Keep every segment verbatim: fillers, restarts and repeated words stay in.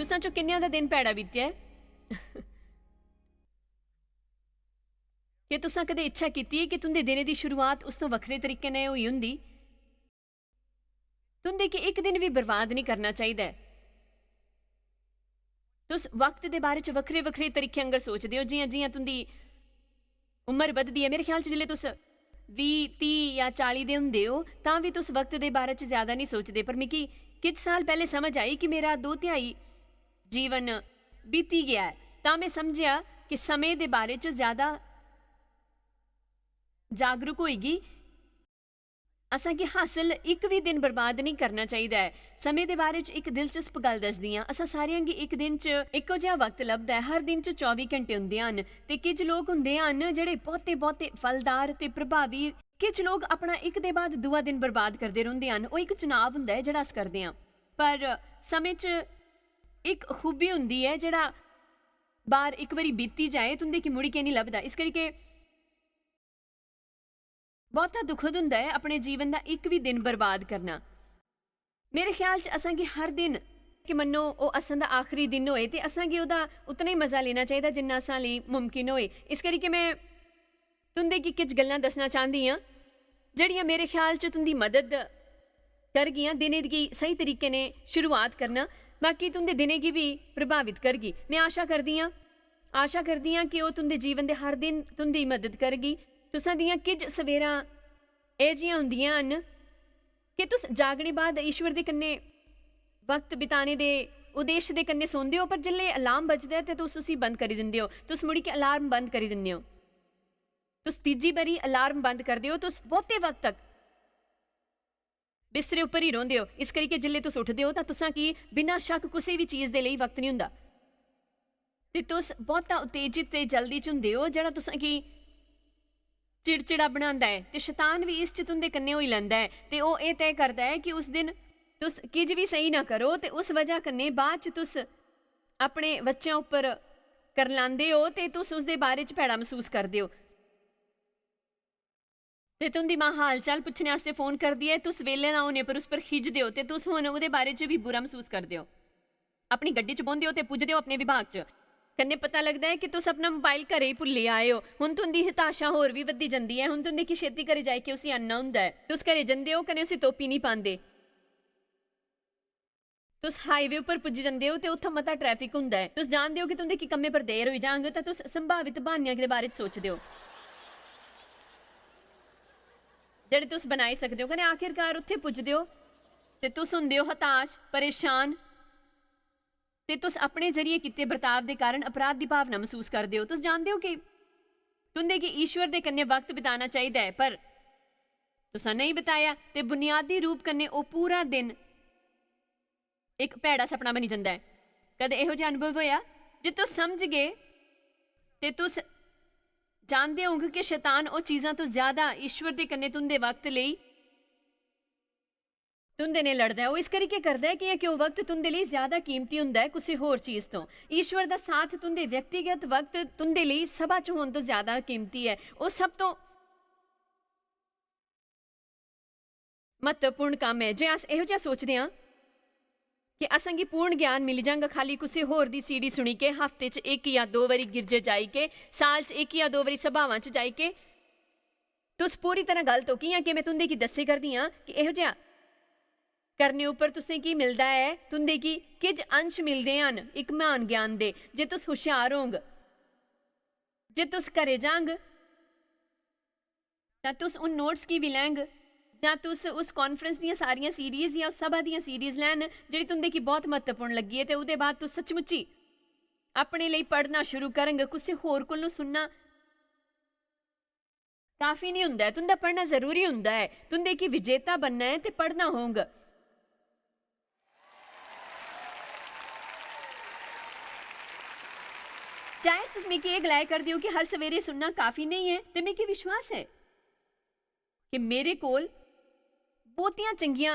तुसां चो किन्नेआं दा दिन भैड़ा बीतेआ ऐ? क्या तुसां कदें इच्छा कीती ऐ कि तुं'दे दिनै दी शुरुआत उस थमां बक्खरे तरीके नै होई होंदी? तुं'दे गी इक दिन बी बर्बाद निं करना चाहिदा ऐ। तुस वक्त दे बारे च बक्खरे-बक्खरे तरीके आंगर सोचदे ओ, जि'यां-जि'यां तुं'दी उम्र बधदी ऐ। मेरे ख्याल च जिसलै तुस बीह्, त्रीह् जां चाली दे होंदे ओ, तां बी तुस वक्त दे बारे च ज्यादा निं सोचदे। पर मिगी किश साल पैह्लें समझ आई कि मेरा दो तिहाई जीवन बीती गेआ ऐ, तां में समझेआ कि समें दे बारे च ज्यादा जागरूक होई गेई। असेंगी हासल इक बी दिन बर्बाद नेईं करना चाहिदा ऐ। समें दे बारे च इक दिलचस्प गल्ल दसदी आं। असां सारेआं गी इक दिन च इक्को जेहा वक्त लभदा ऐ। हर दिन च चौबी घैंटे होंदे हन ते किश लोक होंदे हन जेह्ड़े बहुते, बहुते फलदार ते प्रभावी। किश लोक अपना इक दे बाद दूआ दिन बर्बाद करदे रौंह्दे हन। ओह् इक चुनाव होंदा ऐ जेह्ड़ा अस करदे आं। पर समें च इक खूबी होंदी ऐ जेह्ड़ा बार इक बारी बीती जाए, तुं'दे गी मुड़ियै निं लभदा। इस करियै बहुता दुखद होंदा ऐ अपने जीवन दा इक बी दिन बर्बाद करना। मेरे ख्याल च असां गी हर दिन, कि मन्नो ओह् असां दा आखरी दिन होए, ते असां गी ओह्दा उतना ही मजा लेना चाहिदा जिन्ना असां लेई मुमकिन होए। इस करियै में तुं'दे गी किश गल्लां दस्सना चांह्दी आं, जेह्ड़ियां मेरे ख्याल च तुं'दी मदद करगियां दिनै गी स्हेई तरीके ने शुरुआत करना, बाकी तुं'दे दिनै गी बी प्रभावित करगी। में आशा करदी आं, आशा करदी आं कि ओह् तुं'दे जीवन दे हर दिन तुं'दी मदद करगी। तुसां दियां किश सवेरां एह् जियां होंदियां हन कि तुस जागने बाद ईश्वर दे कन्नै वक्त बिताने दे उद्देश्य दे कन्नै सौंदे ओ, पर जिसलै अलार्म बजदा ऐ ते तुस उसी बंद करी दिंदे ओ, तुस मुड़ियै अलार्म बंद करी दिंदे ओ। तुस तीजी बारी अलार्म बंद करदे ओ, तुस बहुते वक्त तक बिस्तरे उप्पर ही रौंह्दे ओ। इस करियै जिसलै तुस उठदे ओ तां तुसां गी बिना शक्क कुसै बी चीज दे लेई वक्त निं होंदा। ते तुस बहुता उत्तेजित ते जल्दी च होंदे ओ, जेह्ड़ा तुसां गी चिड़चिड़ा बनांदा ऐ। ते शैतान बी इस च तुं'दे कन्नै होई लैंदा ऐ। ते ओह् एह् तय करदा ऐ कि उस दिन तुस किश बी सेही ना करो, ते उस वजह कन्नै बाद च तुस अपने बच्चें उप्पर करलांदे ओ ते तुस उसदे बारे च भैड़ा मसूस करदे ओ। ते तुं'दी मां हाल चाल पुच्छने आस्तै फोन करदी ऐ, तुस बेह्ले ना होने पर उस पर खिजदे ओ ते तुस हुन ओह्दे बारे च बी बुरा मसूस करदे ओ। अपनी गड्डी च बौंह्दे ओ ते पुजदे ओ अपने विभाग च। कन्नै पता लगदा ऐ कि तुस अपना मोबाइल घरै ई भुल्ली आए ओ। हुन तुं'दी हताशा होर बी बधदी जंदी ऐ। हुन तुं'दे गी छेती घरै जाइयै उसी आह्नना होंदा ऐ। तुस घरै जंदे ओ, कन्नै उसी तोपी निं पांदे। तुस हाईवे उप्पर पुज्जी जंदे ओ ते उत्थै मता ट्रैफिक होंदा ऐ। तुस जानदे ओ कि तुं'दे की कम्मै पर देर होई जाङ, तां तुस संभावित ब्हान्नें दे बारे च सोचदे ओ, जेह्ड़े तुस बनाई सकदे ओ। कन्नै आखिरकार उत्थै पुजदे ओ ते तुस होंदे ओ हताश, परेशान, ते तुस अपने जरिए कीते बर्ताव दे कारण अपराध दी भावना मसूस करदे ओ। तुस जानदे ओ कि तुं'दे गी ईश्वर दे कन्नै वक्त बिताना चाहिदा ऐ, पर तुसां नेईं बिताया, ते बुनियादी रूप कन्नै ओह् पूरा दिन इक भैड़ा सपना बनी जंदा ऐ। कदें एहो जेहा अनुभव होएआ जे तुस समझगे ते तुस जानदे होंगे कि शैतान ओह् चीजां तो ज्यादा ईश्वर दे कन्नै तुं'दे वक्त लेई तुं'दे ने लड़दा ऐ? ओह् इस करियै करदा ऐ कि, कि ओह् वक्त तुं'दे लेई ज्यादा कीमती होंदा ऐ कुसै होर चीज तो। ईश्वर दा साथ तुं'दे व्यक्तिगत वक्त तुं'दे लेई सभा च होन तो ज्यादा कीमती ऐ। ओह् सब तो म्हत्तवपूर्ण कम्म ऐ। जे अस एहो जेहा सोचदे आं कि असेंगी पूर्ण ज्ञान मिली जांगा खाली कुसै होर दी सीडी सुनी के, हफ्ते च इक जां दो बारी गिरजे जाई के, साल च इक जां दो बारी सभावां च जाई के, तुस पूरी तरह गलत ओ। कि'यां के में तुं'दे गी दस्से करदी आं कि एहो जेहा करने उप्पर तुसें गी मिलदा ऐ, तुं'दे गी किश अंश मिलदे हन इक म्हान ज्ञान दे। जे तुस हुश्यार होंग, जे तुस घरै जांग, तां तुस उन नोट्स गी बी लैंग, जां तुस उस कांफ्रेंस दियां सारियां सीरीज जां उस सभा दियां सीरीज लैन, जेह्ड़ी तुं'दे गी बहुत म्हत्तवपूर्ण लग्गी ऐ, ते ओह्दे बाद तुस सचमुची अपने लेई पढ़ना शुरू करंग। कुसै होर कोलों सुनना काफी निं होंदा ऐ, तुं'दा पढ़ना जरूरी होंदा ऐ। तुं'दे गी विजेता बनना ऐ ते पढ़ना होंग। जायज, तुस मिगी एह् गलाए करदे ओ कि हर सवेरे सुनना काफी नेईं ऐ, ते मिगी विश्वास ऐ कि मेरे कोल बहुतियां चंगियां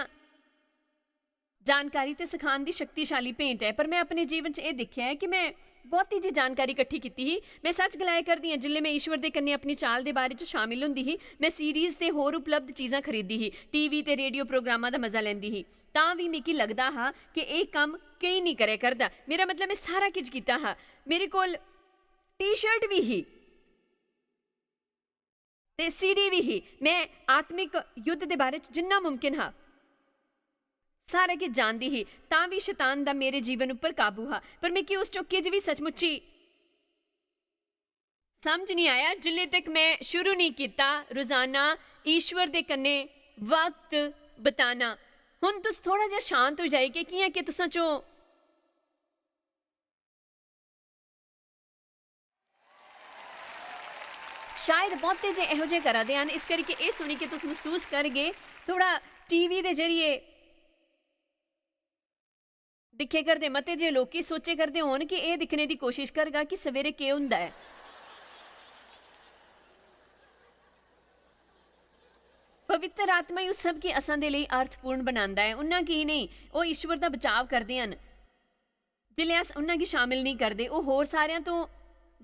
जानकारी ते सखान दी शक्तिशाली भेंट ऐ, पर में अपने जीवन च एह् दिक्खेआ ऐ कि में बहुती जी जानकारी कट्ठी कीती ही। में सच गलाया करदी आं, जिसलै में ईश्वर दे कन्नै अपनी चाल दे बारे च शामिल होंदी ही, में सीरीज ते होर उपलब्ध चीजां खरीददी ही, टीवी ते रेडियो प्रोग्रामां दा मजा लैंदी ही, तां बी मिगी लगदा हा कि एह् कम्म केईं निं करै करदा। मेरा मतलब, में सारा किश कीता हा। मेरे कोल टी शर्ट बी ही ते सीडी बी ही। में आत्मिक युद्ध दे बारे च जिन्ना मुमकिन हा, सारा किश जानदी ही, तां बी शैतान दा मेरे जीवन उप्पर काबू हा। पर मिगी उस च किश बी सचमुची समझ निं आया, जिल्ले तक में शुरू निं कीता रोजाना ईश्वर दे कन्नै वक्त बिताना। हुन तुस थोड़ा जेहा शांत होई जाइयै, कि'यां कि तुसां चों शायद बहुते जे एहो जे करा दे हन, इस करियै एह् सुनी के तुस मसूस करगे, थोड़ा टीवी दे जरिए दिक्खे करदे मते जे लोकी सोचे करदे होन कि एह् दिक्खने दी कोशिश करगा कि सवेरे केह् होंदा ऐ। पवित्र आत्मा ही उस सब गी असां दे लेई अर्थपूर्ण बनांदा ऐ। उन्ना की नेईं, ओह् ईश्वर दा बचाव करदे हन। जिसलै अस उन्ना गी शामिल नेईं करदे, ओह् होर सारेआं तो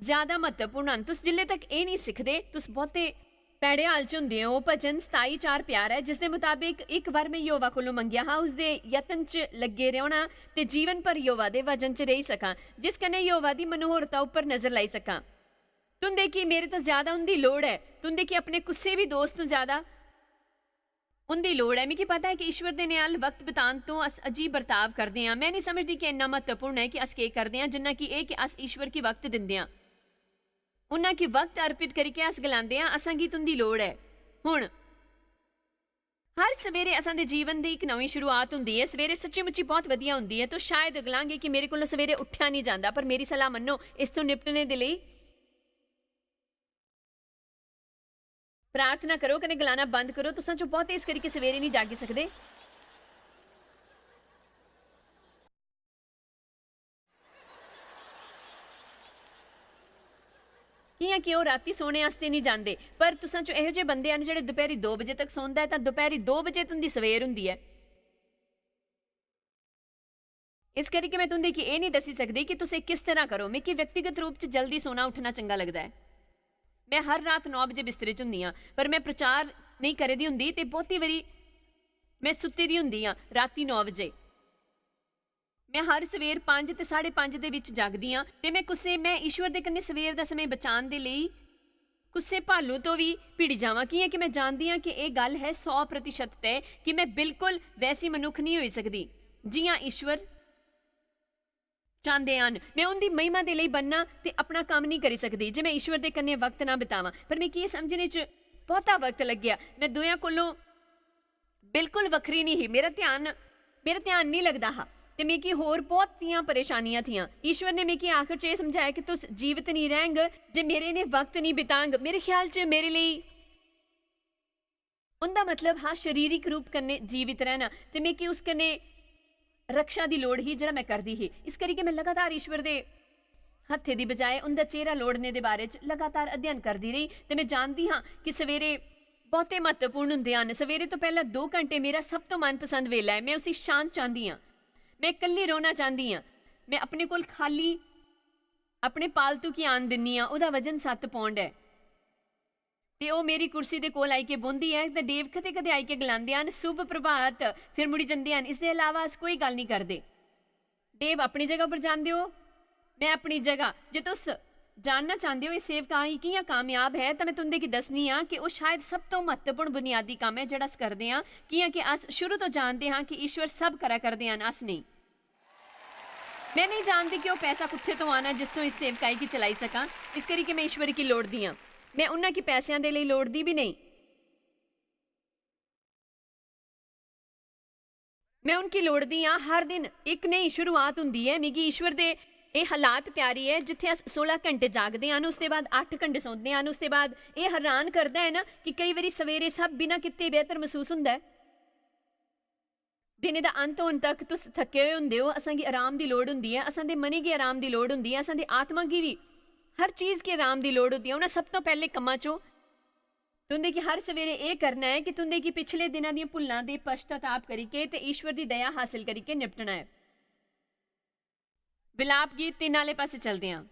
ज्यादा म्हत्तवपूर्ण हन। तुस जिसलै तक एह् नेईं सिखदे, तुस बहुते पैड़े हाल च होंदे ओ। भजन सताई चार प्यारा ऐ, जिसदे मताबिक, "इक बार में यहोवा कोलों मंगेआ हा, उसदे यत्न च लग्गे रौह्ना ते जीवन भर यहोवा दे वचन च रेही सकां, जिस कन्नै यहोवा दी मनोहरता उप्पर नजर लाई सकां।" तुंदे की मेरे तो ज्यादा उंदी लोड़ ऐ। तुंदे की अपने कुसै बी दोस्त तो ज्यादा उंदी लोड़ ऐ। मिगी पता ऐ कि ईश्वर दे नाल वक्त बितान तो अस अजीब बर्ताव करदे आं। में नहीं समझदी कि इन्ना म्हत्तवपूर्ण ऐ कि अस केह् करदे आं, जिन्ना कि एह् कि अस ईश्वर गी वक्त दिंदे आं। उन्ना कि वक्त अर्पित करियै अस गलांदे आं, "असां गी तुंदी लोड़ ऐ।" हुन, हर सवेरे असां दे जीवन दी इक नमीं शुरुआत हुंदी ऐ। सवेरे सच्ची मुच्ची बहुत वधिया हुंदी ऐ। तुस शायद गलांगे कि मेरे कोलों सवेरे उट्ठेआ नहीं जांदा, पर मेरी सलाह मन्नो, इस तो निपटने दे लेई प्रार्थना करो कन्नै गलाना बंद करो। तुसां चों बहुते इस करियै सवेरे नहीं जागी सकदे। कि'यां कि ओह् रातीं सोने आस्तै निं जांदे, पर तुसां चों एहो जेह् बंदे हन जेह्ड़े दपैह्री दो बजे तक सौंदा ऐ, तां दपैह्री दो बजे तुं'दी सवेर हुंदी ऐ। इस करियै में तुं'दे गी एह् निं दस्सी सकदी कि तुस एह् किस तरह करो। मिगी व्यक्तिगत रूप च जल्दी सोना उट्ठना चंगा लगदा ऐ। में हर रात नौ बजे बिस्तरे च हुंदी आं, पर में प्रचार नेईं करे दी हुंदी ते बहुती बारी में सुत्ती दी हुंदी आं रातीं नौ बजे। में हर सवेर पंज ते साढ़े पंज दे बिच जागदी आं ते में कुसै, में ईश्वर दे कन्नै सवेर दा समें बचान दे लेई कुसै भालू तो बी भिड़ी जावां, कि'यां कि में जानदी आं कि एह् गल्ल है सौ प्रतिशत तय कि में बिल्कुल वैसी मनुक्ख निं होई सकदी जि'यां ईश्वर चांह्दे हन। में उं'दी महिमा दे लेई बनना ते अपना कम्म निं करी सकदी जे में ईश्वर दे कन्नै वक्त ना बितावां। पर मिगी एह् समझने च बहुता वक्त लग्गेआ। में दुएं कोलों बिल्कुल वक्खरी निं ही। मेरा ध्यान, मेरा ध्यान निं लगदा हा ते मिगी होर बहुत जियां परेशानियां थियां। ईश्वर ने मिगी आखर च एह् समझाया कि तुस जीवत निं रैह्ंग जे मेरे ने वक्त निं बितांग। मेरे ख्याल च मेरे लेई उं'दा मतलब हा शरीरिक रूप कन्नै जीवित रैह्ना ते मिगी उस कन्नै रक्षा दी लोड़ ही जेह्ड़ा में करदी ही। इस करियै में लगातार ईश्वर दे हत्थे दी बजाए उं'दा चेहरा लोड़ने दे बारे च लगातार अध्ययन करदी रेही ते में जानदी हां कि सवेरे बहुते म्हत्तवपूर्ण हुंदे हन। सवेरे तो पैह्ला दो घैंटे मेरा सब तो मनपसंद वेला ऐ। में उसी शांत चांह्दी आं। में कल्ली रौह्ना चांह्दी आं। में अपने कोल खाल्ली अपने पालतू गी आन दिन्नी आं। ओह्दा वजन सत्त पौंड ऐ। ते ओह् मेरी कुर्सी दे कोल आई के बौंह्दी ऐ ते डेव कदें-कदें आई के गलांदे हन, "शुभ प्रभात," फिर मुड़ी जंदे हन। इसदे अलावा अस कोई गल्ल निं करदे। डेव अपनी जगह पर जांदे ओ, में अपनी जगह। जे तुस जानना चांह्दे ओ एह् सेवकाई कि'यां कामयाब ऐ, तां में तुं'दे गी दस्सनी आं कि ओह् शायद सब तो म्हत्तवपूर्ण बुनियादी कम्म ऐ जेह्ड़ा अस करदे आं, कि'यां कि अस शुरू तो जानदे हां कि ईश्वर सब करा करदे हन, अस नेईं। में नेईं जानदी कि ओह् पैसा कुत्थे तो आना जिस तो इस सेवकाई गी चलाई सकां, इस करी कि में ईश्वर गी लोड़दी आं। में उन्ना गी पैसेआं दे लेई लोड़दी बी नेईं। में उनकी लोड़दी आं। हर दिन इक नई शुरुआत हुंदी ऐ। मिगी ईश्वर दे एह् हालात प्यारी ऐ जित्थे अस सोलां घैंटे जागदे हन, उसदे बाद अट्ठ घैंटे सौंदे हन, उसदे बाद एह् हैरान करदा ऐ ना कि केई बारी सवेरे सब बिना कीते बेहतर मसूस हुंदा ऐ। दिनै दा अंत होन तक तुस थक्के होए होंदे ओ। असां गी आराम दी लोड़ होंदी ऐ, असां दे मनै गी आराम दी लोड़ होंदी ऐ, असां दी आत्मा गी बी हर चीज गी आराम दी लोड़ होंदी ऐ। उ'नें सब तो पैह्ले कम्मां चों तुं'दे गी हर सवेरे एह् करना ऐ कि तुं'दे गी पिछले दिनां दियां भुल्लां दे पश्चाताप करियै ते ईश्वर दी दया हासल करियै निपटना ऐ। विलाप गीत 3 आह्ले पास्सै चलदे आं।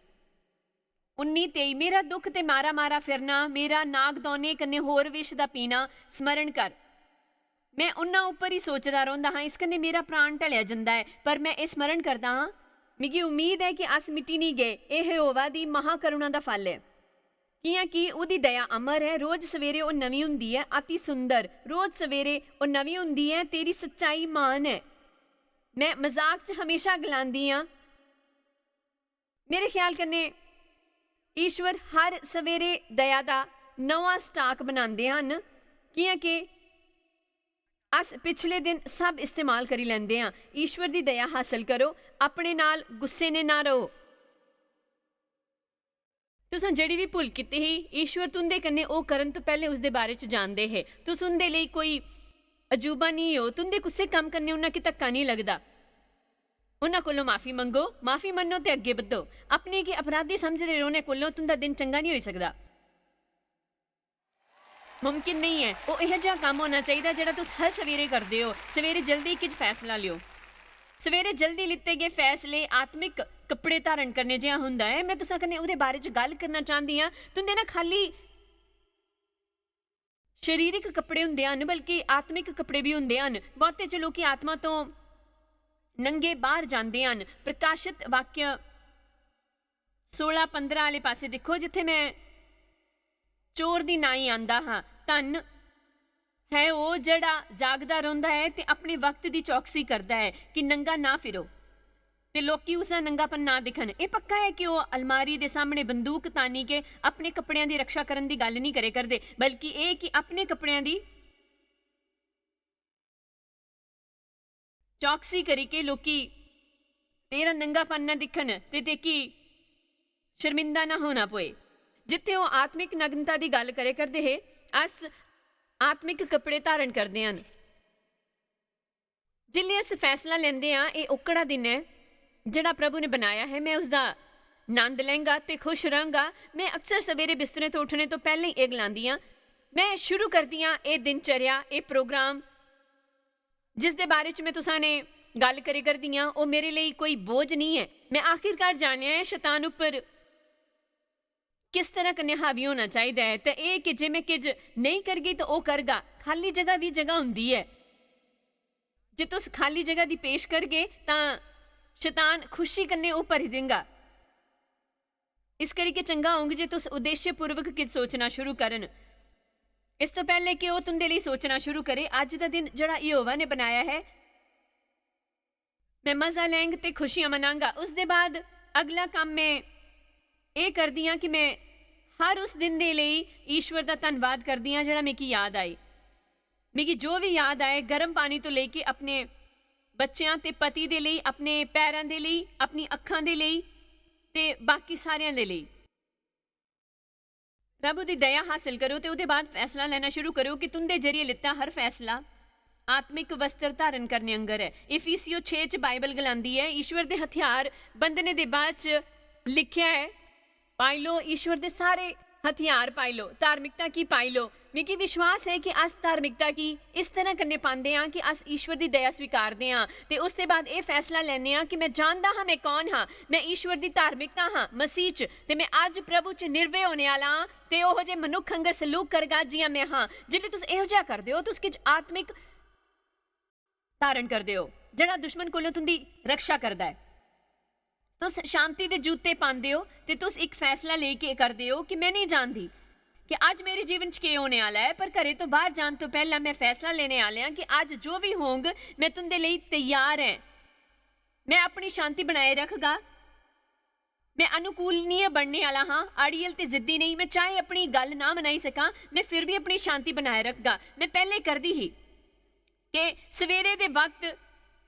19:23, "मेरा दुख ते मारा-मारा फिरना, मेरा नागदौने कन्नै होर विष दा पीना स्मरण कर।" में उन्हां उप्पर ही सोचदा रौंह्दा हां, इस कन्नै मेरा प्राण ढलेआ जंदा ऐ, पर में एह् स्मरण करदा हां, मिगी उम्मीद ऐ कि अस मिटी निं गे। एह् यहोवा दी महाकरुणा दा फल ऐ। कि'यां कि ओह्दी दया अमर ऐ, रोज सवेरे ओह् नमीं होंदी ऐ, अति सुंदर, रोज सवेरे ओह् नमीं होंदी ऐ, तेरी सच्चाई म्हान ऐ। में मजाक च हमेशा गलांदी आं, मेरे ख्याल कन्नै ईश्वर हर सवेरे दया दा नमां stock बनांदे हन, कि'यां कि अस पिछले दिन सब इस्तेमाल करी लैंदे आं। ईश्वर दी दया हासल करो, अपने नाल गुस्से ने ना रहो। तुसें जेह्ड़ी बी भुल कीती ही, ईश्वर तुं'दे कन्नै ओह् करन तो पैह्लें उसदे बारे च जानदे हे। तुस उं'दे लेई कोई अजूबा निं हो, तुं'दे कुसै कम्म कन्नै उन्हां गी धक्का निं लगदा। उन्हां कोलों माफी मंगो, माफी मन्नो ते अग्गें बधो। अपने गी अपराधी समझदे रौह्ने कोलों तुं'दा दिन चंगा निं होई सकदा। मुमकिन नेईं ऐ। ओह् इहो जेहा कम्म होना चाहिदा जेह्ड़ा तुस हर सवेरे करदे ओ। सवेरे जल्दी किश फैसला लियो। सवेरे जल्दी लित्ते गे फैसले आत्मिक कपड़े धारण करने जेहा होंदा ऐ। में तुसां कन्नै ओह्दे बारे च गल्ल करना चांह्दी आं। तुं'दे ना खाल्ली शरीरक कपड़े होंदे हन, बल्कि आत्मिक कपड़े बी होंदे हन। बहुते च लोकी आत्मा तो नंगे बाह्र जांदे हन। प्रकाशत वाक्य 16:15 आह्ले पास्सै दिक्खो, जित्थै में चोर दी नाई आंदा हा। धन है ओह् जेह्ड़ा जागदा रौंह्दा ऐ ते अपने वक्त दी चौकसी करदा ऐ कि नंगा ना फिरो ते लोकी उसदा नंगापन ना दिक्खन। एह् पक्का ऐ कि ओह् अलमारी दे सामने बंदूक तानी के अपने कपड़ेआं दी रक्षा करन दी गल्ल निं करे करदे, बल्कि एह् कि अपने कपड़ेआं दी चौकसी करी के लोकी तेरा नंगापन ना दिक्खन ते तेकी शर्मिंदा ना होना पोए। जित्थै ओह् आत्मिक नग्नता दी गल्ल करे करदे हे, अस आत्मिक कपड़े धारण करदे हन। जिसलै अस फैसला लैंदे आं, "एह् ओकड़ा दिन ऐ जेह्ड़ा प्रभु ने बनाया है, में उसदा नंद लैंगा ते खुश रहांगा।" में अक्सर सवेरे बिस्तरे तो उठने तो पैह्लें ही एह् गलांदी आं, "में शुरू करदी आं एह् दिनचर्या, एह् प्रोग्राम, जिस दे बारे च में तुसां ने गल्ल करे करदी आं, ओह् मेरे लेई कोई बोझ निं ऐ।" में आखिरकार जानेआ ऐ शैतान उप्पर किस तरह कन्नै हावी होना चाहिदा ऐ, ते एह् कि जे में किश नेईं करगी, तां ओह् करगा। खाल्ली जगह बी जगह होंदी ऐ। जे तुस खाल्ली जगह दी पेश करगे, तां शैतान खुशी कन्नै ओह् भरी देंगा। इस करियै चंगा होंग जे तुस उद्देश्यपूर्वक किश सोचना शुरू करन। इस तो पैह्ले कि ओह् तुं'दे लेई सोचना शुरू करे, अज्ज दा दिन जेह्ड़ा यहोवा ने बनाया ऐ, में मजा लैंग ते खुशियां मनांगा। उसदे बाद अगला कम्म में एह् करदी आं कि में हर उस दिन दे लेई ईश्वर दा धन्नवाद करदी आं जेह्ड़ा मिगी याद आए। मिगी जो बी याद आए, गर्म पानी तो लेके अपने बच्चेआं ते पति दे लेई, अपने पैरां दे लेई, अपनी अक्खां दे लेई ते बाकी सारेआं दे लेई। प्रभु दी दया हासल करो ते ओह्दे बाद फैसला लैना शुरू करो कि तुं'दे जरिए लित्ता हर फैसला आत्मिक वस्त्र धारण करने आंगर ऐ। इफिसियो 6 च बाइबल गलांदी ऐ, ईश्वर दे हथियार बंधने दे बाद च लिखेआ ऐ, "पाई लो ईश्वर दे सारे हथियार, पाई लो, धार्मिकता गी पाई लो।" मिगी विश्वास ऐ कि अस धार्मिकता गी इस तरह कन्नै पांदे आं कि अस ईश्वर दी दया स्वीकारदे आं ते उसदे बाद एह् फैसला लैने आं कि में जानदा हां में कौन हां, में ईश्वर दी धार्मिकता हां मसीह च, ते में अज्ज प्रभु च निर्भय होने आह्ला आं ते ओहो जे मनुक्ख आंगर सलूक करगा जि'यां में हां। जिसलै तुस एहो जेहा करदे ओ, तुस किश आत्मिक धारण करदे ओ, जेह्ड़ा दुश्मन कोलों तुं'दी रक्षा करदा ऐ। तुस शांति दे जूते पांदे ओ ते तुस इक फैसला लेई के करदे ओ कि में नेईं जानदी कि अज्ज मेरे जीवन च केह् होने आह्ला ऐ, पर घरै तो बाह्र जान तो पैह्ला में फैसला लेने आह्ले आं कि अज्ज जो बी होंग, में तुं'दे लेई त्यार ऐं। में अपनी शांति बनाए रखगा। में अनुकूलनीय बनने आह्ला हां, अड़ियल ते जिद्दी नेईं। में चाहे अपनी गल्ल ना मनाई सकां, में फिर बी अपनी शांति बनाए रखगा। में पैह्ले करदी ही कि सवेरे दे वक्त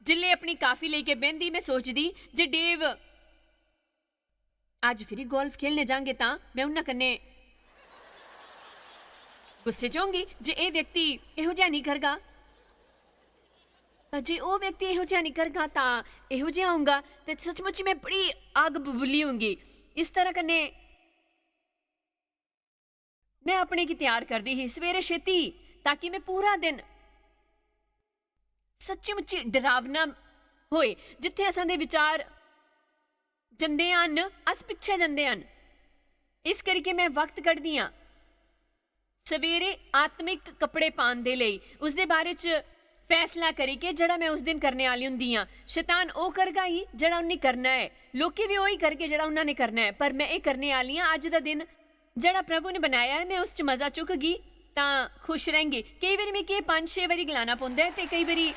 जिल्लै अपनी काफी लेइयै बेंह्दी, में सोचदी जे डेव अज्ज फिरी गोल्फ खेलने जांगे, तां में उन्ना कन्नै गुस्से च होंगी जे एह् व्यक्ति एहो जेहा नेईं करगा। तां जे ओह् व्यक्ति एहो जेहा नेईं करगा, तां एहो जेहा होंगा। ते सचमुच में बड़ी अग्ग बबूली होंगी। इस तरह कन्नै में अपने गी त्यार करदी ही सवेरे छेती, ताकि में पूरा दिन सच्ची मुच्ची डरावना होए। जित्थै असां दे विचार जंदे हन, अस पिच्छे जंदे हन। इस करियै में वक्त कड्ढदी आं सवेरे आत्मिक कपड़े पान दे लेई, उसदे बारे च फैसला करी के जेह्ड़ा में उस दिन करने आह्ली होंदी आं। शैतान ओह् करगा ही जेह्ड़ा उन्नै करना ऐ, लोकें बी ओह् ही करगे जेह्ड़ा उन्होंने करना ऐ, पर में एह् करने आह्ली आं। अज्ज दा दिन जेह्ड़ा प्रभु ने बनाया ऐ, में उस च मजा चुकगी तां खुश रैंह्गी। केई बारी मिगी एह् पंज छे बारी गलाना पौंदा ऐ ते केई बारी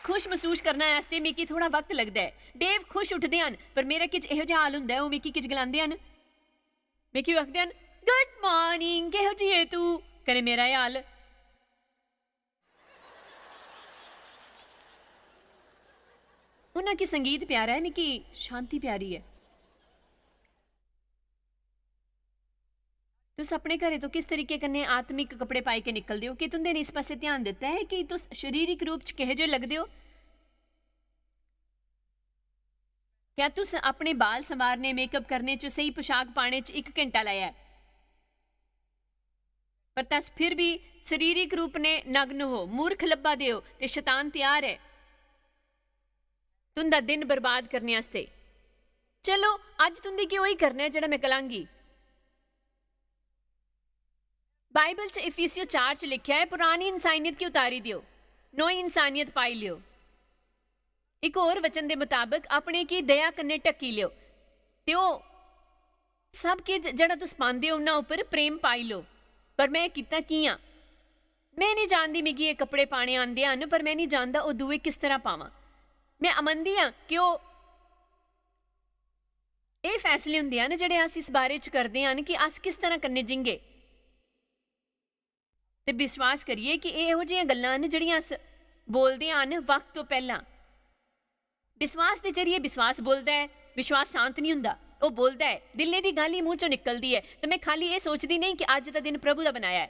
खुश मसूस करना आस्तै मिगी थोह्ड़ा वक्त लगदा ऐ। डेव खुश उठदे हन, पर मेरा किश एहो जेहा हाल होंदा ऐ, ओह् मिगी किश गलांदे हन, मिगी ओह् आखदे हन, "गुड मॉर्निंग, केहो जी ऐ तू?" कन्नै मेरा एह् हाल। उन्ना कि संगीत प्यारा ऐ, मिगी शांति प्यारी ऐ। तुस अपने घरै तो किस तरीके कन्नै आत्मिक कपड़े पाई के निकलदे ओ? केह् तुं'दे ने इस पासै ध्यान दित्ता ऐ कि तुस शरीरिक रूप च केहो जेह् लगदे ओ? क्या तुस अपने बाल संवारने, मेकअप करने च, स्हेई पोशाक पाने च इक घैंटा लाया ऐ? पर तुस फिर बी शरीरिक रूप ने नग्न हो, मूर्ख लब्भा दे ओ ते शैतान त्यार ऐ तुं'दा दिन बर्बाद करने आस्तै। चलो, अज्ज तुं'दे गी ओही करना ऐ जेह्ड़ा में गलांगी। बाइबल च इफिसियो चार च लिखेआ ऐ, "पुरानी इंसानियत गी उतारी देओ, नोई इंसानियत पाई लेओ।" इक होर वचन दे मताबक, "अपने गी दया कन्नै ढक्की लेओ, ते ओह् सब किश जेह्ड़ा तुस पांदे ओ, उन्ना उप्पर प्रेम पाई लो।" पर में एह् कीता कि'यां? में निं जानदी मिगी एह् कपड़े पाने आंदे हन, पर में निं जानदा ओह् दूए किस तरह पावां। में अमनदी आं कि ओह् एह् फैसले होंदे हन जेह्ड़े अस इस बारे च करदे हन कि अस किस तरह कन्नै जींगे। ते विश्वास करिए कि एह् एहो जेहियां गल्लां न जेह्ड़ियां अस बोलदे हन वक्त तो पैह्लां। विश्वास दे जरिए विश्वास बोलदा ऐ, विश्वास शांत निं होंदा, ओह् बोलदा ऐ, दिलै दी गल्ल ही मूंह चों निकलदी ऐ। ते में खाली एह् सोचदी नेईं कि अज्ज दा दिन प्रभु दा बनाया ऐ।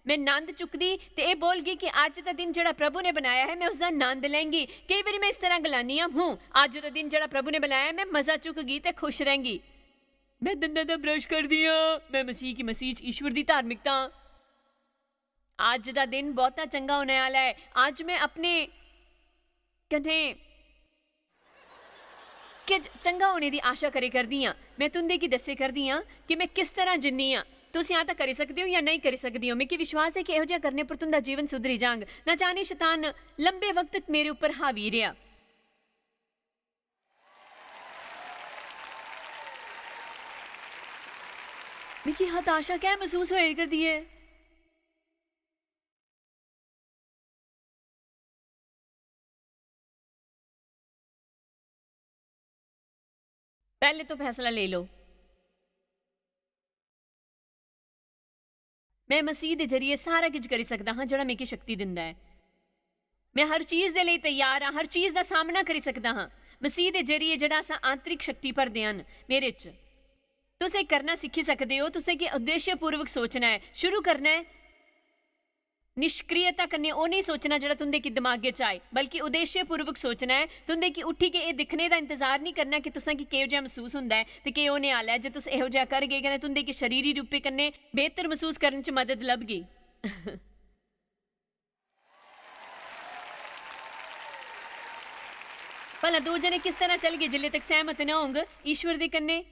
में नंद चुकदी ते एह् बोलगी कि अज्ज दा दिन जेह्ड़ा प्रभु ने बनाया ऐ, में उसदा नंद लैंगी। केई बारी में इस तरह गलानी आं, "हूं, अज्ज दा दिन जेह्ड़ा प्रभु ने बनाया ऐ, में मजा चुकगी ते खुश रैंह्गी।" में दंदा दा ब्रश करदी आं, में मसीह गी मसीह च ईश्वर दी धार्मिकता आं। अज्ज दा दिन बहुता चंगा होने आह्ला ऐ। अज्ज में अपने कन्नै किश चंगा होने दी आशा करे करदी आं। में तुं'दे गी दस्से करदी आं कि में किस तरह जिन्नी आं। तुस जां तां करी सकदे ओ जां नेईं करी सकदे ओ। मिगी विश्वास ऐ कि एहो जेहा करने पर तुं'दा जीवन सुधरी जांग। ना जाने शैतान लंबे वक्त तक मेरे उप्पर हावी रेहा। मिगी हताशा कैं मसूस होए करदी ऐ? पैह्ले तो फैसला लेई लो। में मसीह दे जरिए सारा किश करी सकदा हां जेह्ड़ा मिगी शक्ति दिंदा ऐ। में हर चीज दे लेई त्यार आं, हर चीज दा सामना करी सकदा हां। मसीह दे जरिए जेह्ड़ा असां आंतरिक शक्ति भरदे हन मेरे च। तुस एह् करना सिक्खी सकदे ओ, तुसें गी उद्देश्यपूर्वक सोचना ऐ, शुरू करना ऐ। निष्क्रियता कन्नै ओह् नेईं सोचना जेह्ड़ा तुं'दे गी दमागै च आए, बल्कि उद्देश्यपूर्वक सोचना ऐ। तुं'दे गी उट्ठी के एह् दिक्खने दा इंतजार निं करना कि तुसें गी केहो जेहा मसूस होंदा ऐ ते केह् होने आह्ला ऐ। जे तुस एहो जेहा करगे, तां तुं'दे गी शरीरी रूपे कन्नै बेहतर मसूस करने च मदद लभगी। भला दो जने किस तरह चलगे जिल्ले तक सैहमत न होंग ईश्वर दे कन्नै?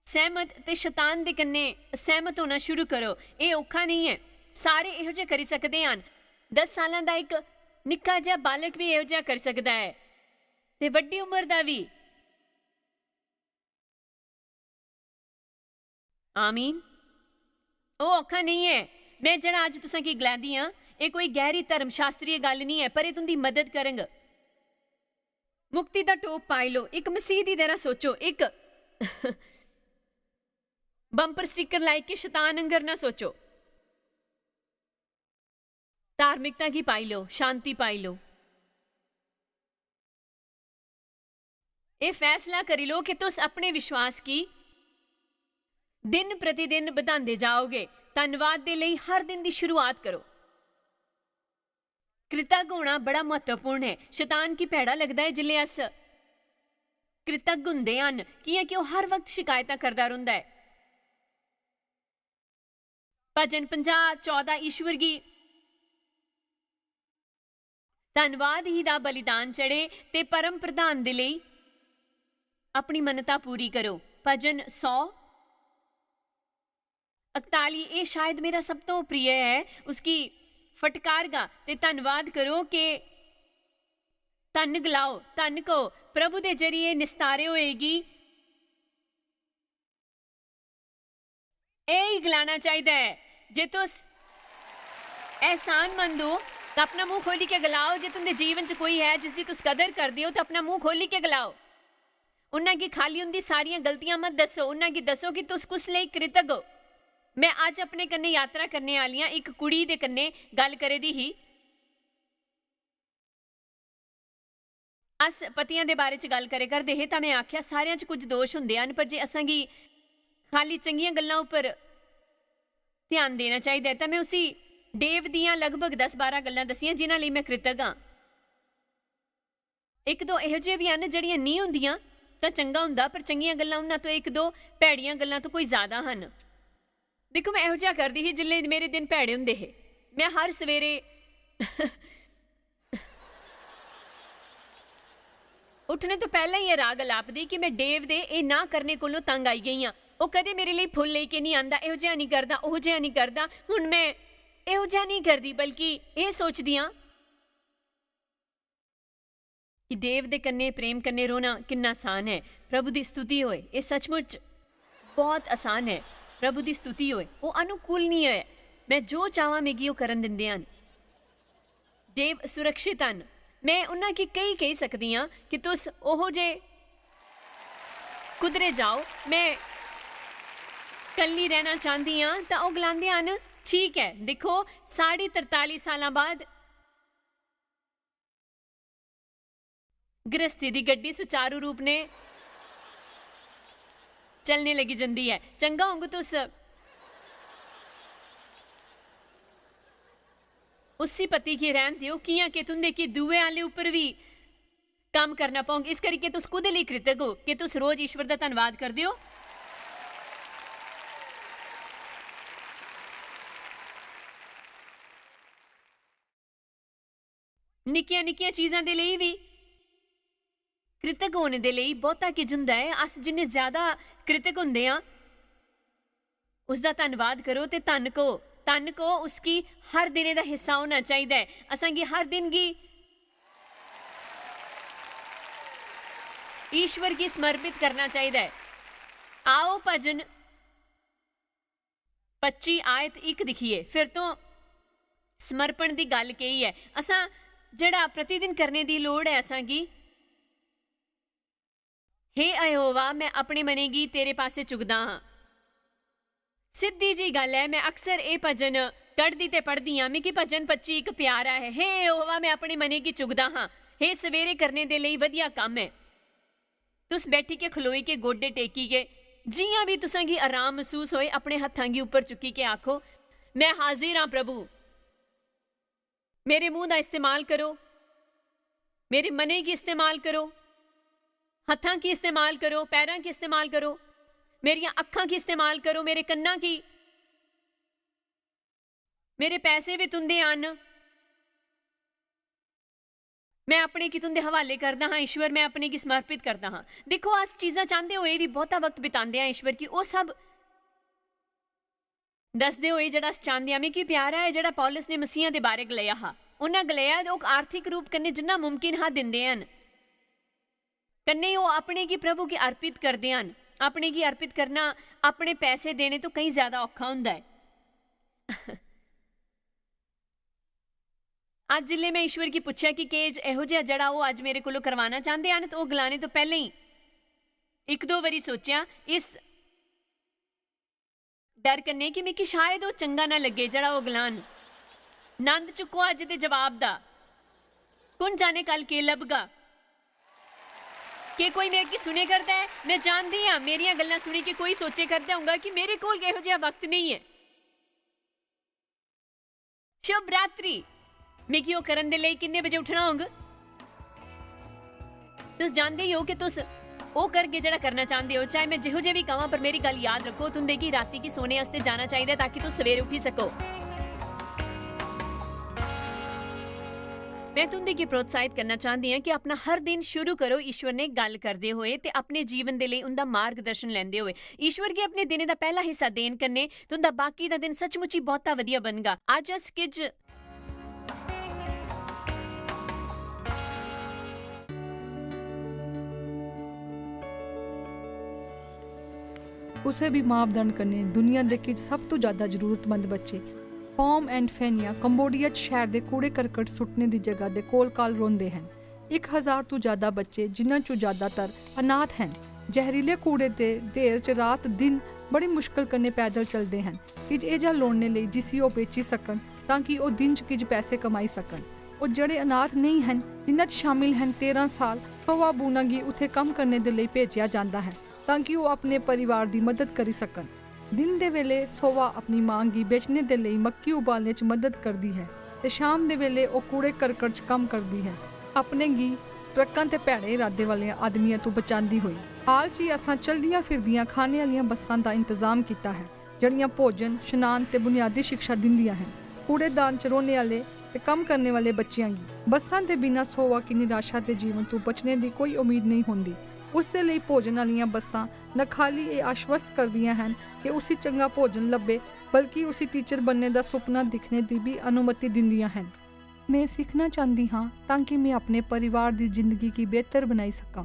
सैहमत ते शैतान दे कन्नै सैहमत होना शुरू करो। एह् औखा नेईं ऐ, सारे एहो जेहा करी सकदे हन। दस सालां दा इक निक्का जेहा बालक बी एहो जेहा करी सकदा ऐ, ते बड्डी उम्र दा बी। आमीन। ओह् औखा नेईं ऐ। में जेह्ड़ा अज्ज तुसें गी गलांदी आं, एह् कोई गैह्री धर्मशास्त्रीय गल्ल नेईं ऐ, पर एह् तुं'दी मदद करग। मुक्ति दा टोप पाई लो, इक मसीह दी तरह सोचो, इक बम्पर स्टिकर लाई के शैतान आंगर ना सोचो। धार्मिकता गी पाई लो, शांति पाई लो। एह् फैसला करी लो कि तुस अपने विश्वास गी दिन प्रतिदिन बधांदे जाओगे। धन्नवाद दे लेई हर दिन दी शुरुआत करो। कृतज्ञ होना बड़ा म्हत्तवपूर्ण ऐ। शैतान गी भैड़ा लगदा ऐ जिसलै अस कृतज्ञ हुंदे हन, कि'यां कि ओह् हर वक्त शिकायतां करदा रौंह्दा ऐ। भजन पंजाह् चौदां, ईश्वर गी धन्नवाद ही दा बलिदान चढ़े ते परम प्रधान दे लेई अपनी मन्नता पूरी करो। भजन सौ इकताली, एह् शायद मेरा सब तो प्रिय ऐ, उसगी फटकारगा ते धन्नवाद करो के धन्न गलाओ, धन्न कहो, प्रभु दे जरिए निस्तारे होए गी। एह् ही गलाना चाहिदा ऐ। जे तुस एहसानमंद ओ, तां अपना मूंह खोली के गलाओ। जे तुं'दे जीवन च कोई है जिसदी तुस कदर करदे ओ, तां अपना मूंह खोली के गलाओ। उन्ना गी खाली उं'दी सारियां गलतियां मत दस्सो, उन्ना गी दस्सो कि तुस कुस लेई कृतज्ञ ओ। में अज्ज अपने कन्नै यात्रा करने आह्लियां इक कुड़ी दे कन्नै गल्ल करै दी ही। अस पतियां दे बारे च गल्ल करै करदे हे, तां में आखेआ, सारेआं च कुछ दोश होंदे हन, पर जे असां गी खाली चंगियां गल्लां उप्पर ध्यान देना चाहिदा ऐ, तां में उसी डेव दियां लगभग दस बारां गल्लां दस्सियां, जिन्हां लेई में कृतज्ञ आं। इक दो एहो जेह् बी हन, जेह्ड़ियां नेईं होंदियां, तां चंगा होंदा, पर चंगियां गल्लां उन्हां तो इक दो, भैड़ियां गल्लां तो कोई ज्यादा हन। दिक्खो, में एहो जेहा करदी ही, जिसलै मेरे दिन भैड़े होंदे हे। में हर सवेरे उट्ठने तो पैह्लें ही एह् राग अलापदी कि में डेव दे एह् ना करने कोलों तंग आई गेई आं। ओह् कदें मेरे लेई फुल्ल लेई के निं आंदा, एहो जेहा निं करदा, ओहो जेहा निं करदा। हुन में एहो जेहा निं करदी, बल्कि एह् सोचदी आं कि डेव दे कन्नै प्रेम कन्नै रौह्ना किन्ना आसान ऐ। प्रभु दी स्तुति होए, एह् सचमुच बहुत आसान ऐ। प्रभु दी स्तुति होए, ओह् अनुकूल निं ऐ। में जो चाहां, मिगी ओह् करन दिंदे हन। डेव सुरक्षित हन। में उन्हां गी केह् कही सकदी आं कि तुस ओहो जे कुदरे जाओ, में कल्ली रैह्ना चांह्दी आं, तां ओह् गलांदे हन, "ठीक ऐ, दिक्खो, साढ़े तरताली सालां बाद गृहस्थी दी गड्डी सुचारू रूप ने चलने लगी जंदी ऐ। चंगा होंग तुस उसी पति गी रैह्न देओ, कि'यां के तुं'दे गी दूए आह्ले उप्पर बी कम्म करना पौंग। इस करियै तुस कु'दे लेई कृतज्ञ ओ? के तुस रोज ईश्वर दा धन्नवाद करदे ओ?" निक्कियां-निक्कियां चीजां दे लेई बी कृतज्ञ होने दे लेई बहुता किश होंदा ऐ। अस जिन्ने ज्यादा कृतज्ञ होंदे आं, उसदा धन्नवाद करो ते धन्न कहो, धन्न कहो, उसगी हर दिनै दा हिस्सा होना चाहिदा ऐ। असेंगी हर दिन गी ईश्वर गी समर्पित करना चाहिदा ऐ। आओ, भजन पच्ची आयत इक दिक्खिए, फिर तो समर्पण दी गल्ल केही ऐ? असां जेह्ड़ा प्रतिदिन करने दी लोड़ ऐ असांगी, "हे यहोवा, मैं अपने मने गी तेरे पासे चुकदा हां।" सिद्धी जी गल्ल ऐ, मैं अक्सर एह् भजन कड्ढदी ते पढ़दी आं। मिगी भजन पच्ची इक प्यारा ऐ। "हे यहोवा, मैं अपने मने गी चुकदा हां।" हे सवेरे करने दे लेई वधिया कम्म ऐ। तुस बैठी के, खलोई के, गोडे टेकी के, जियां भी तुसें गी आराम मसूस होए, अपने हत्थां गी उप्पर चुक्की के आखो, "मैं हाजिर आं प्रभु, मेरे मुंह दा इस्तेमाल करो, मेरे मनै गी इस्तेमाल करो, हत्थां गी इस्तेमाल करो, पैरां गी इस्तेमाल करो, मेरियां अक्खां गी इस्तेमाल करो, मेरे कन्नां गी, मेरे पैसे भी तुंदे हन, मैं अपने गी तुंदे हवाले करदा हां ईश्वर, मैं अपने गी समर्पित करदा हां।" दिक्खो, अस चीजां चांह्दे होए बी बहुता वक्त बितांदे आं ईश्वर गी, ओह् सब दसदे होए जेह्ड़ा अस चांह्दे आं। मिगी प्यारा ऐ जेह्ड़ा पौलुस ने मसीहां दे बारे गलाया हा। उन्नै गलाया, "ओह् आर्थिक रूप कन्नै जिन्ना मुमकिन हा दिंदे हन, कन्नै ओह् अपने गी प्रभु गी अर्पित करदे हन।" अपने गी अर्पित करना अपने पैसे देने तो कहीं ज्यादा औखा होंदा ऐ। अज्ज जिसलै मैं ईश्वर गी पुच्छेआ कि केह् ज-, एहो जेहा जेह्ड़ा ओह् अज्ज मेरे कोलों करवाना चांह्दे हन, ते ओह् गलाने तो पैह्लें ही इक दो बारी सोचेआ, इस डर कन्नै कि मिगी शायद ओह् चंगा ना लग्गे जेह्ड़ा ओह् गलान। नंद चुक्को अज्ज दे जवाब दा। कु'न जाने कल केह् लभगा? केह् कोई मेरे गी सुने करदा ऐ? मैं जानदी आं, मेरियां गल्लां सुनी के कोई सोचे करदा होगा कि मेरे कोल एहो जेहा वक्त नेईं ऐ। शुभ रात्रि। मिगी ओह् करन दे लेई किन्ने बजे उठना होग? तुस जानदे ही ओ कि तुस ओह् करगे जेह्ड़ा करना चांह्दे ओ, चाहे में जेहो जे बी कहां, पर मेरी गल्ल याद रक्खो, तुं'दे गी राती गी सोने आस्तै जाना चाहिदा ऐ ताकि तुस सवेरे उठी सको। में तुं'दे गी प्रोत्साहित करना चांह्दी आं कि अपना हर दिन शुरू करो ईश्वर ने गल्ल करदे होए ते अपने जीवन दे लेई उं'दा मार्गदर्शन लैंदे होए। ईश्वर गी अपने दिनै दा पैह्ला हिस्सा देन कन्नै तुं'दा बाकी दा दिन सचमुच ही बहुता वधिया बनगा। अज्ज अस किज कुसै बी मापदंड कन्नै दुनिया दे किश सब तों ज्यादा जरूरतमंद बच्चे, फॉर्म एंड फेनिया, कंबोडिया च शैह्र दे कूड़े करकट सुट्टने दी जगह दे कोल-काल रौंह्दे हन। इक हजार तों ज्यादा बच्चे, जिन्हां चों ज्यादातर अनाथ हन, जहरीले कूड़े दे ढेर च रात-दिन बड़ी मुश्कल कन्नै पैदल चलदे हन, किज एह् जा लोड़ने लेई जिसी ओह् बेची सकन, तां कि ओह् दिन च किज पैसे कमाई सकन। ओह् जेह्ड़े अनाथ नेईं हन, जिन्हां च शामिल हन तेरां साल सोवा बूना गी उत्थै कम्म करने दे लेई भेजेआ जांदा ऐ, तां कि ओह् अपने परिवार दी मदद करी सकन। दिन दे बेले सोवा अपनी मां गी बेचने दे लेई मक्की उबालने च मदद करदी ऐ ते शाम दे बेले ओह् कूड़े करकट च कम्म करदी ऐ, अपने गी ट्रकां ते भैड़े इरादे वाले आदमियां तों बचांदी होई। हाल च ही असां चलदियां फिरदियां खाने आह्लियां बस्सां दा इंतजाम कीता ऐ, जेह्ड़ियां भोजन, शनान ते बुनियादी शिक्षा दिंदियां हन। कूड़ेदान च रौह्ने आह्ले ते कम्म करने वाले बच्चेआं गी बस्सां दे बिना सोवा की निराशा दे जीवन तों बचने दी कोई उम्मीद नेईं होंदी। उसदे लेई भोजन आह्लियां बस्सां न खाल्ली एह् आश्वस्त करदियां हन कि उसी चंगा भोजन लब्भे, बल्कि उसी टीचर बनने दा सुपना दिक्खने दी बी अनुमति दिंदियां हन। में सिक्खना चांह्दी हां तां कि में अपने परिवार दी जिंदगी गी बेहतर बनाई सकां।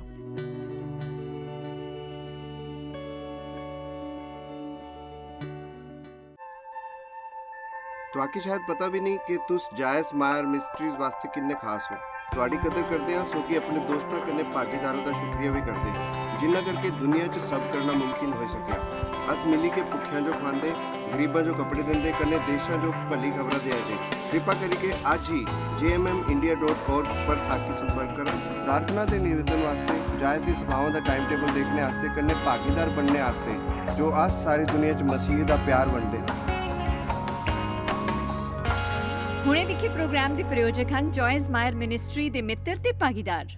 तुआकी शायद पता बी नेईं कि तुस जायस मायर मिस्ट्रीज वास्तै किन्ने खास ओ। तुआडी कदर करदे आं, सो कि अपने दोस्तां कन्नै भागीदारें दा शुक्रिया बी करदे आं, जिन्ना करके दुनिया च सब करना मुमकिन होई सकेआ। अस मिली के भुक्खेआं जो खुआंदे, गरीबां जो कपड़े दिंदे, कन्नै देशां जो भली खबरां देआ दे। कृपा करियै अज्ज ही J M M India dot org पर साकी संपर्क करो। प्रार्थना ते निवेदन वास्तै, जायस दी सभावां दा टाइम टेबल देखने आस्तै, कन्नै भागीदार बनने आस्तै, जो अस सारी दुनिया च मसीह दा प्यार बंडदे हां। हुणे दिक्खे प्रोग्राम दे प्रायोजक हन जॉयस मायर मिनिस्ट्री दे मित्तर ते भागीदार।